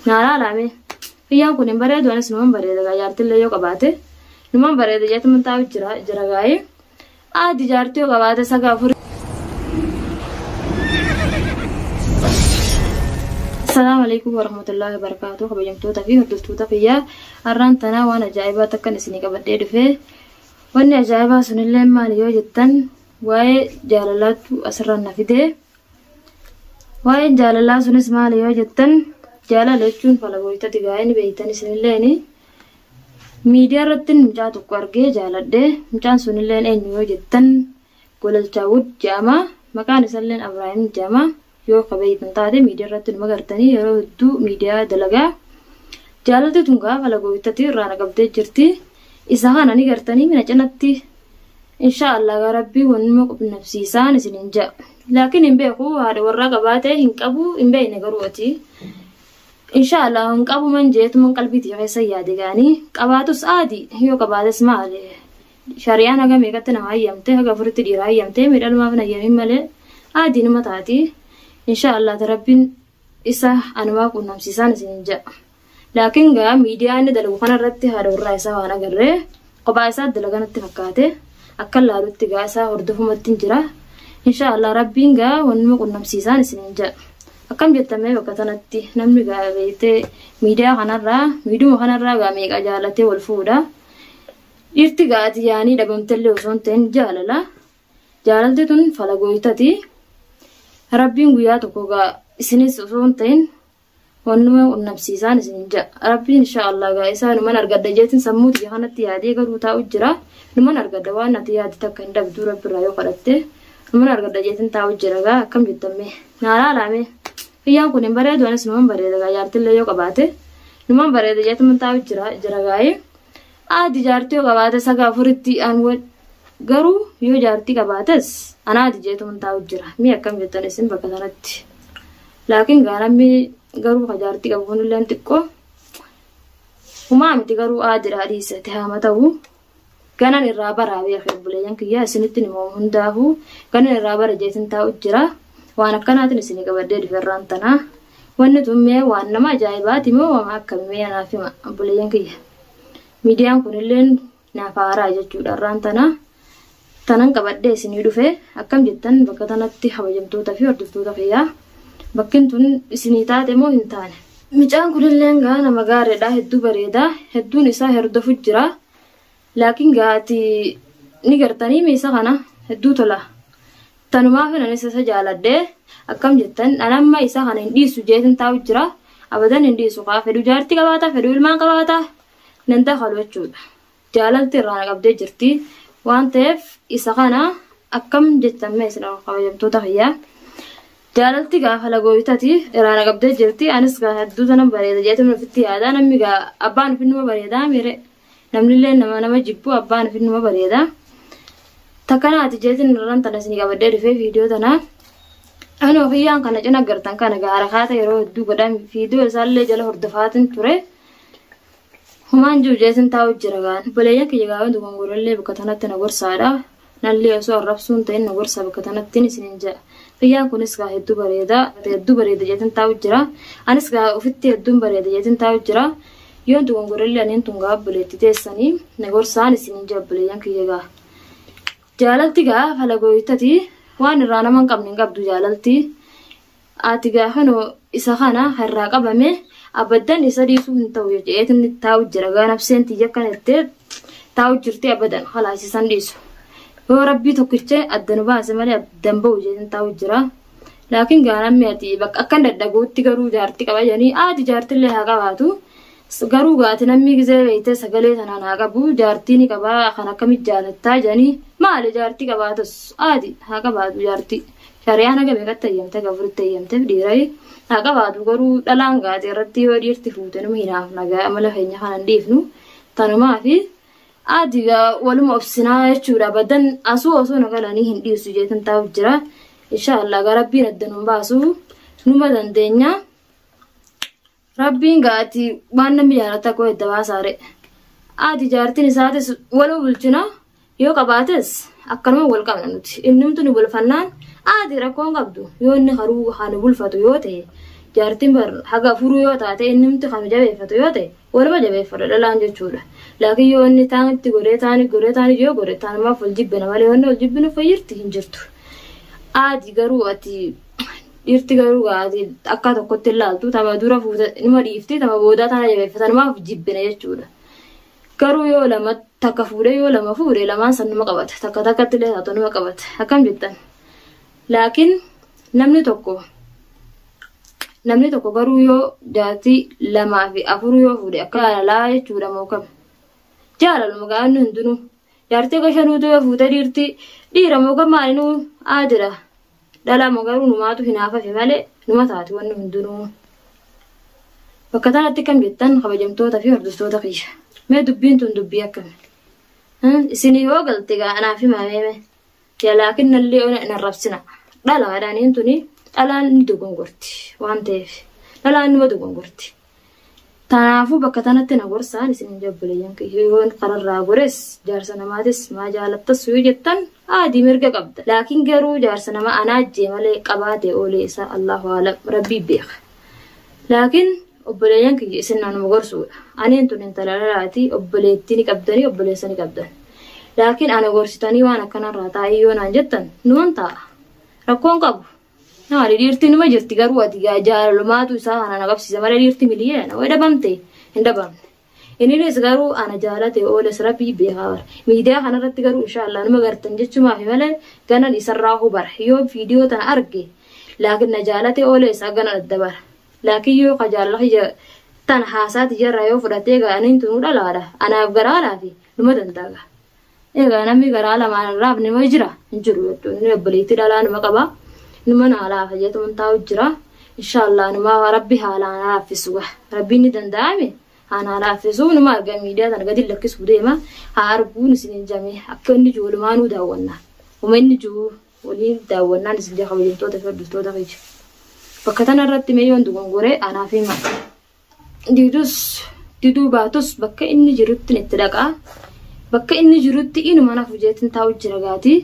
Naa laalaame. Kiyyaan kun hin bareedu anis numan bareeda gaa jaartillee yoo qabaate numan bareeda jeetuman taa'u jira jira gaa'ee. Aadi jaartii yoo qabaate saga afur. Assalaamu alaikum warahmatullahi wabarakatuh kabajamtoota fi hordoftoota kiyyaa har'aan tanaa waan ajaa'ibaa takkan isinii qabadhee dhufe wanni ajaa'ibaa sunillee maali yoo jettan waa'ee jaalalaatu asirraan na fide Waa'een jaalalaa sunis maali yoo jettan jaalala jechuun falagoytati gaa'ee ni beeytan isinilleeni. Miidiyaa irratti mucaa tokko argee jaaladhe. Mucaan sunilleen eenyu yoo jettan Golalchaa Wud jedhama. Maqaan isalleen Abraahim jedhama. Yoo ka beeytan taate miidiyaa irratti numa gartanii yeroo hedduu miidiyaa dalagaa. Jaalalti tun gaa falagoytati irraa na qabdee jirti. Isa kana ni gartanii mina cinatti Inshaa Allah gaa rabbii wannuma qunnamsiisaan isinin ja'a. Laakiin hin beeku haadha warraa qabaate hin qabu hin beekne garuu ati. Inshaa Allah hin qabu man jeetuman qalbii tiyya keessa yaade gaanii qabaatus aadi yoo qabaates maali. Shari'aan haga meeqatti nama hayyamte haga afuritti dhiira hayyamte miidhalumaaf hin hayyamin malee aadi numa taati. Inshaa Allah ta rabbiin isa anumaa qunnamsiisaan isinin ja'a. Laakiin gaa miidiyaa inni dalagu kanarratti haadha warraa isaa waan agarree kophaa isaa dalaga natti fakkaate akkan laalutti gaa isaa hordofumatti hin jira. Inshaa Allah rabbiin gaa wannuma qunnamsiisaan isiniin jedha. Akkam jettan mee bakka tanatti namni gaa beektee miidiyaa kanarraa miiduma kanarraa gaa meeqa jaalatee wal fuudha. Dhiirti gaa ati yaanii dhabamtellee osoo hin ta'in jaalala. Jaalalti tun falagooytati. Rabbiin guyyaa tokko gaa isinis osoo hin ta'in Wannuma qunnamsiisaan isin ja'a. Rabbiin insha Allah gaa isaa numan argadha jeetin sammuu tiyya kanatti yaadee garuu taa'u jira. Numan argadha waan ati yaadde takka hin dhabduu Rabbirraa yoo kadhatte. Numan argadha jeetin taa'u jira gaa akkam jettan mee. Naa laalaa mee. Kiyyaan kun hin bareedu anis numan bareeda gaa jaartillee yoo qabaate. Numan bareeda jeetuman taa'u jira jira gaa'ee. Aadi jaartii yoo qabaate saga afuritti an garuu yoo jaartii qabaates anaati jeetuman taa'u jira. Mee akkam jettan isin bakka sanatti. Laakiin gaa namni garuu ka jaartii qabu kunilleen xiqqoo humaa miti garuu aadidha dhiisate haama ta'u ganan irraa baraa beeke obboleeyyan kiyyaa isinitti himamu hundaafuu ganan irraa bara jeetin taa'u jira waan akkanaatiin isinii qabadhee dhufe irraan tanaa wanni tun mee waan nama ajaa'ibaati moo waan akkamii mee anaaf hima obboleeyyan kiyya miidiyaan kunilleen naaf haaraa jechuudha irraan tanaa tanan qabadhee isinii dhufe akkam jettan bakka tanatti kabajamtoota fi hordoftoota kiyyaa bakkin tun isinii taate moo hin taane. Micaan kunilleen gaa nama gaariidha hedduu bareeda hedduun isaa hordofu jira laakiin gaa ati ni gartanii miisa kana hedduu tola tanumaaf anis isa jaaladhe akkam jettan an amma isa kana hin dhiisu jeetin taa'u jira abadan hin dhiisu kaa fedhu jaartii qabaata fedhu ilmaan qabaata nan dakalu jechuudha. Jaalalti irraa na qabdee jirti waan ta'eef isa kana akkam jettan mee isin kabajamtoota kiyyaa. Jaalalti gaafa lagooytati irraa na qabdee jirti anis gaa hedduu tanan bareeda jeetan ofitti yaada namni gaa abbaan ofi numa bareedaa miire namnillee nama nama jibbu abbaan ofi numa bareeda. Takkanaati jeetin irraan tana isin qabadhee dhufee viidiyoo tana. Ani ofiyyaan kana cina gartan kana gaara kaata yeroo hedduu godhan viidiyoo isaallee jala hordofaatin ture. Humaan jiru jeetin taa'u jira gaan. Obboleeyyan kiyya gaafa dogongorallee bakka tanatti na gorsaadha. Nallee osoo arrabsuun ta'in na gorsa bakka tanattiin isinin jedha. Kiyyaan kunis gaa hedduu bareeda. Hedduu bareeda jeetin taa'u jira. Anis gaa ofitti hedduun bareeda jeetin taa'u jira. Yoon dogongorallee aniin tun gaa obboleetti teessanii na gorsaan isinin jedha obboleeyyan kiyya gaa. Jaalalti gaa falagooytati waan irraa nama hin qabne hin qabdu jaalalti. Ati gaafano isa kana irraa qabame abaddan isa dhiisuu hin ta'u jedheetin taa'u jira gaa nafseen tiyya akkana jettee taa'u jirti abadan khalaas isan dhiisu. Yoo rabbii tokkicha adda nu baase malee addan ba'u jedheetin taa'u jira. Laakiin gaa namni ati bakka akkan dadhabuutti garuu jaarti qaba jedhanii aati jaartillee haa qabaatu. Garuu gaati namni gizee beeytee sagalee tanaan haa qabu jaartii ni qabaa kan akkamitti jaalattaa jedhanii maali jaartii qabaatus aadi haa qabaatu jaartii. Shari'aan haga meeqatti hayyamte haga afuritti hayyamteef dhiirai haa qabaatu garuu dhalaan gaate irratti yoo dhiirti fuute numa hinaafna gaa amala keenya kana hin dhiifnu tanumaa fi aadi gaa waluma obsinaa jechuudha badan asuu osoo na galanii hin dhiisu jeetan taa'u jira insha Allah gaa rabbiin adda nun baasu numa dandeenya Rabbiin gaa ati waan namni jaalata koo edda baasaare. Ati jaartiin isaatis waluma bulchina yoo qabaates akkanuma wal qabna nuti. Innumtu nu bulfannaan ati rakkoon qabdu yoo inni haruu haa nu bulfatu yoo ta'e Jaartiin bar haga afuruu yoo taate innimti kan jabeeffatu yoo ta'e waluma jabeeffata dhalaan jechuudha. Laakiin yoo inni taanitti godhee taani godhee taani yoo godhe taanumaaf wal jibbina malee wanni wal jibbinu fayyirti hin jirtu. Aadi garuu ati dhiirti garuu ati akka tokkotti ilaaltu tama dura fuute numa dhiifti tama boodaa tana jabeeffatanumaaf jibbina jechuudha. Garuu yoo lama takka fuudhee yoo lama fuudhe lamaan san numa qabata. Takka takkatti illee taatu numa qabata. Akkam jettan? Laakiin namni tokko garuu yoo jaartii lamaa fi afur yoo fuudhe akka jaalalaa jechuudha moo kam? Jaalaluma gaa'anni hundinuu. Jaartii akka shanuutu yoo fuute dhiirti dhiira moo kam maalinuu aadira. Dhalaa moo garuu numaatu hinaafafe malee numa taati wanni hundinuu. Bakka kanatti kam jettan, kabajamtoota fi hordoftoota kiyya? Mee dubbiin tun dubbii akkami? Isin yoo galte gaa anaaf himaa. Laakiin nallee nan rabsina. Dhalaadhaan tuni dhalaan ni dogongorti waan ta'eef. Dhalaan nima dogongorti. Kanaafuu bakka kanatti na gorsaan isin jabbileeyyan yoon kararraa gores jaarsa namaatis maa jaalattas yoo jettan aadii mirga qabda. Laakiin garuu jaarsa nama anaajjee malee qabaate oolee isaa Allahu alam, rabbii beeka. Laakiin obboleeyyan kiyya isin nanuma gorsuudha. Aniin tun intala dhalaati, obboleettii ni qabdanii, obboleessa ni qabdan. Laakiin ana gorsitanii waan akkanarraa taa'ii yoo naan jettan numan taa'a. Rakkoon qabu. Maali, dhiirti numa jirti, garuu ati jaalalumaatu isaa kana na qabsiisa malee dhiirti miliyoona way dhabamte hin dhabamne. Inninis garuu ana jaalate ooles rabbii beekaa bara. Miidiyaa kanarratti garuu inshaallah numa gartan jechumaafi malee ganan isarraa hubara. Yoo viidiyoo tana arge laakiin na jaalate oolee isaa ganan adda bara. Laakiin yoo ka jaalala kiyya tana haasaati jarraa yoo fudhatee ga'aniin tunuu dhalaadha. Anaaf garaa laafi numa danda'a. Egaa namni garaa lamaan irraaf nima jira hin jiru jechuudha. Inni obboleettii dhalaa numa qaba. Numa naa laafa jeetuun taa'u jira. Inshaallah numa rabbi haalaan laaffisu. Rabbiin ni danda'ame. Haa laaffisu, numa arga miidiyaa tana gadi lakkisuu deema. Haa arguun isin hin jame akka inni ijoolumaanuu daawwanna. Uma inni jiru waliin daawwannaan isin jaa, kabajamtoota fi hordoftoota kiyya. Bakka tana irratti mee yoon dogongoree anaaf hima. Didus diduu baatus bakka inni jirutti itti dhaqaa. Bakka inni jirutti inuma naaf jeetin taa'u jira gaati.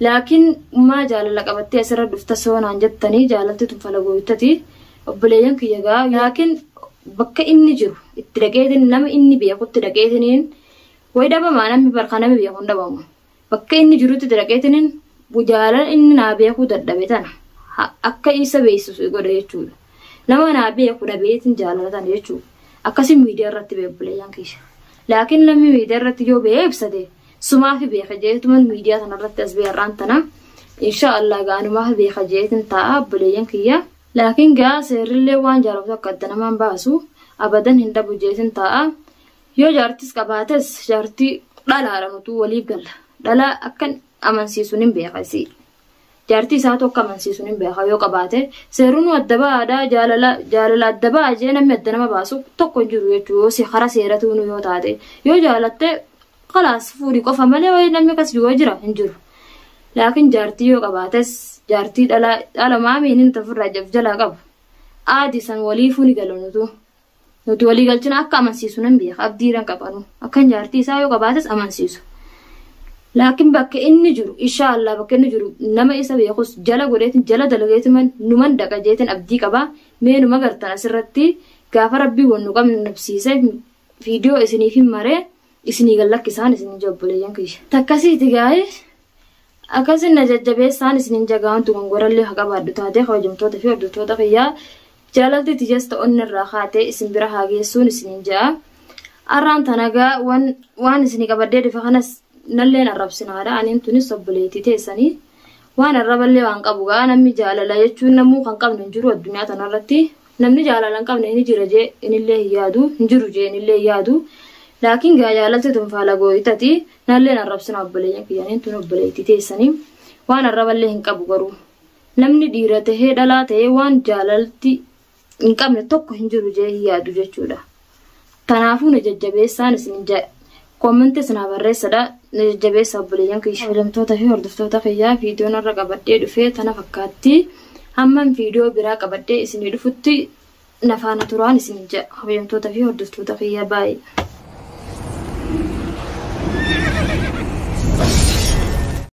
Laakiin maa jaalala qabattee asirra dhufta soonaan jettanii jaalalti tun falagooytati. Obboleeyyan kiyya gaa laakiin bakka inni jiru itti dhaqeetiin nama inni beekutti dhaqeetiniin wayi dhabamaa, namni barka nama beeku hin dhabamu. Bakka inni jirutti itti dhaqeetiniin jaalala inni naa beekuu dadhabe tana akka isa beeksisu godha jechuudha. Nama naa beeku dhabeetiin jaalala tana jechuudha. Akkasii miidiyaa irratti obboleeyyan kiyya. Laakiin namni miidiyaa irratti yoo ba'ee ibsate sumaafi beeka jeetuman miidiyaa sanarratti as beerraan tana inshaallah gaanumaaf beeka jeetin taa'a, obboleeyyan kiyya. Laakiin gaa seerrillee waan jaalatu akka adda namaan baasu abadan hin dhabu jeetin taa'a. Yoo jaartis qabaates jaartii dhalaadha, nutuu waliif galla. Dhala akkan amansiisuun hin beeka isii. Jaartii isaa tokko amansiisuun hin beeka yoo qabaate seerri adda ba'aadha, jaalala jaalala adda ba'a jee namni adda nama baasu tokko hin jiru jechuudha, yoo si karaa seeratuun yoo taate yoo jaalatte khalaas fuudhi qofa malee wayi namni akkas yoo jira hin jiru. Laakiin jaartii yoo qabaates jaartii dhala dhala maamiin hin tafirraa jalaa qabu. Aadi san waliifuu ni galu nutu. Nuti walii galchina akka amansiisu nan beeka, abdiidhaan qabanu akkan jaartii isaa yoo qabaates amansiisu. Laakiin bakka inni jiru inshaallah bakka inni jiru nama isa beekus jala godheetin jala dalageetin numan dhaqa jeetin abdii qaba. Mee numa gartan asirratti gaafa rabbii wan nu qabne nabsiise viidiyoo isiniif hin maree isinii gallakkisaan isin jobboleeyyan kiyya. Takkasiiti gaa'ee akkasin na jajjabeessaan isinin jagaantu gongorallee haa qabaadhu taatee, kabajamtoota fi hordoftoota kiyyaa, jaalalti tiyas ta'onni irraa kaatee isin bira haa geessuun isinin ja'a. Arraan tanagaa waan isinii qabadhee dhufe kanas nalleen arrabsinaadha. Aniin tunis obboleettii teessanii waan arraballee waan qabu gaa namni jaalala jechuun namuu kan qabne hin jiru addunyaa tanarratti. Namni jaalala hin qabne ni jira jee inillee hin yaadu, hin jiru jee inillee hin yaadu. Laakiin gaa jaalalti tun faala gooyitati nalleen arrabsina, obboleeyyan kiyyaniin tun obboleettii teessanii waan arraballee hin qabu garuu. Namni dhiira tahee dhalaa tahee waan jaalalti hin qabne tokko hin jiru jee hin yaadu jechuudha. Kanaafuu na jajjabeessaan isin comment isinaa barreessadha, na jajjabeessa obboleeyyan kiyya. Kabajamtoota fi hordoftoota kiyyaa, viidiyoon irra qabadhee dhufee tana fakkaatti. Hamman viidiyoo biraa qabadhee isinii dhufutti nafaana turaan isin jedha, kabajamtoota fi hordoftoota kiyya, baay'ee.